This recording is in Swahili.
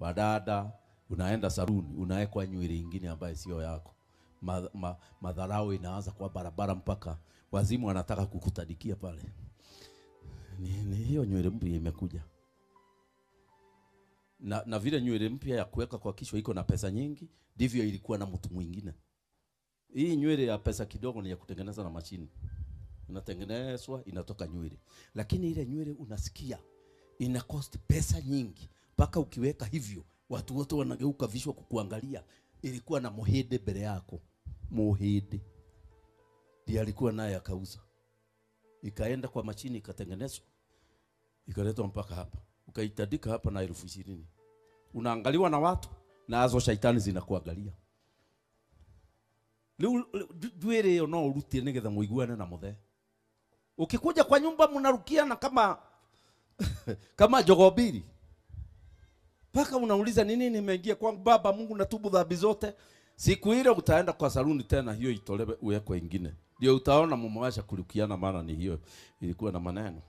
Wadada, unaenda saluni, unawekwa nywele ingine ambayo sio yako. Madharau inaanza kwa barabara mpaka wazimu wanataka kukutadikia pale. Ni hiyo nywele mpya imekuja. Na vile nywele mpya ya kuweka kwa kichwa iko na pesa nyingi, ndivyo ilikuwa na mtu mwingine. Hii nywele ya pesa kidogo ni ya kutengeneza na mashini. Inatengenezwa, inatoka nywele. Lakini ile nywele unasikia ina cost pesa nyingi. Mpaka ukiweka hivyo, watu wote wanageuka vichwa kukuangalia. Ilikuwa na muhindi mbele yako. Muhindi ndiye alikuwa naye akauza. Ikaenda kwa mashini ikatengenezwa. Ikaletwa mpaka hapa. Ukaitandika hapa na 20,000. Unaangaliwa na watu na azo shaitani zinakuangalia. Leo nywele hiyo no urutie nigetha muiguane na muthe. Ukikuja kwa nyumba mnarukiana kama kama jogoo mbili. Paka unauliza ni nini nimeingia kwangu baba Mungu natubu dhambi zote. Siku ile utaenda kwa saluni tena hiyo itolewe uwekwe ingine. Ndio utaona mumewasha kurukiana, maana ni hiyo ilikuwa na maneno.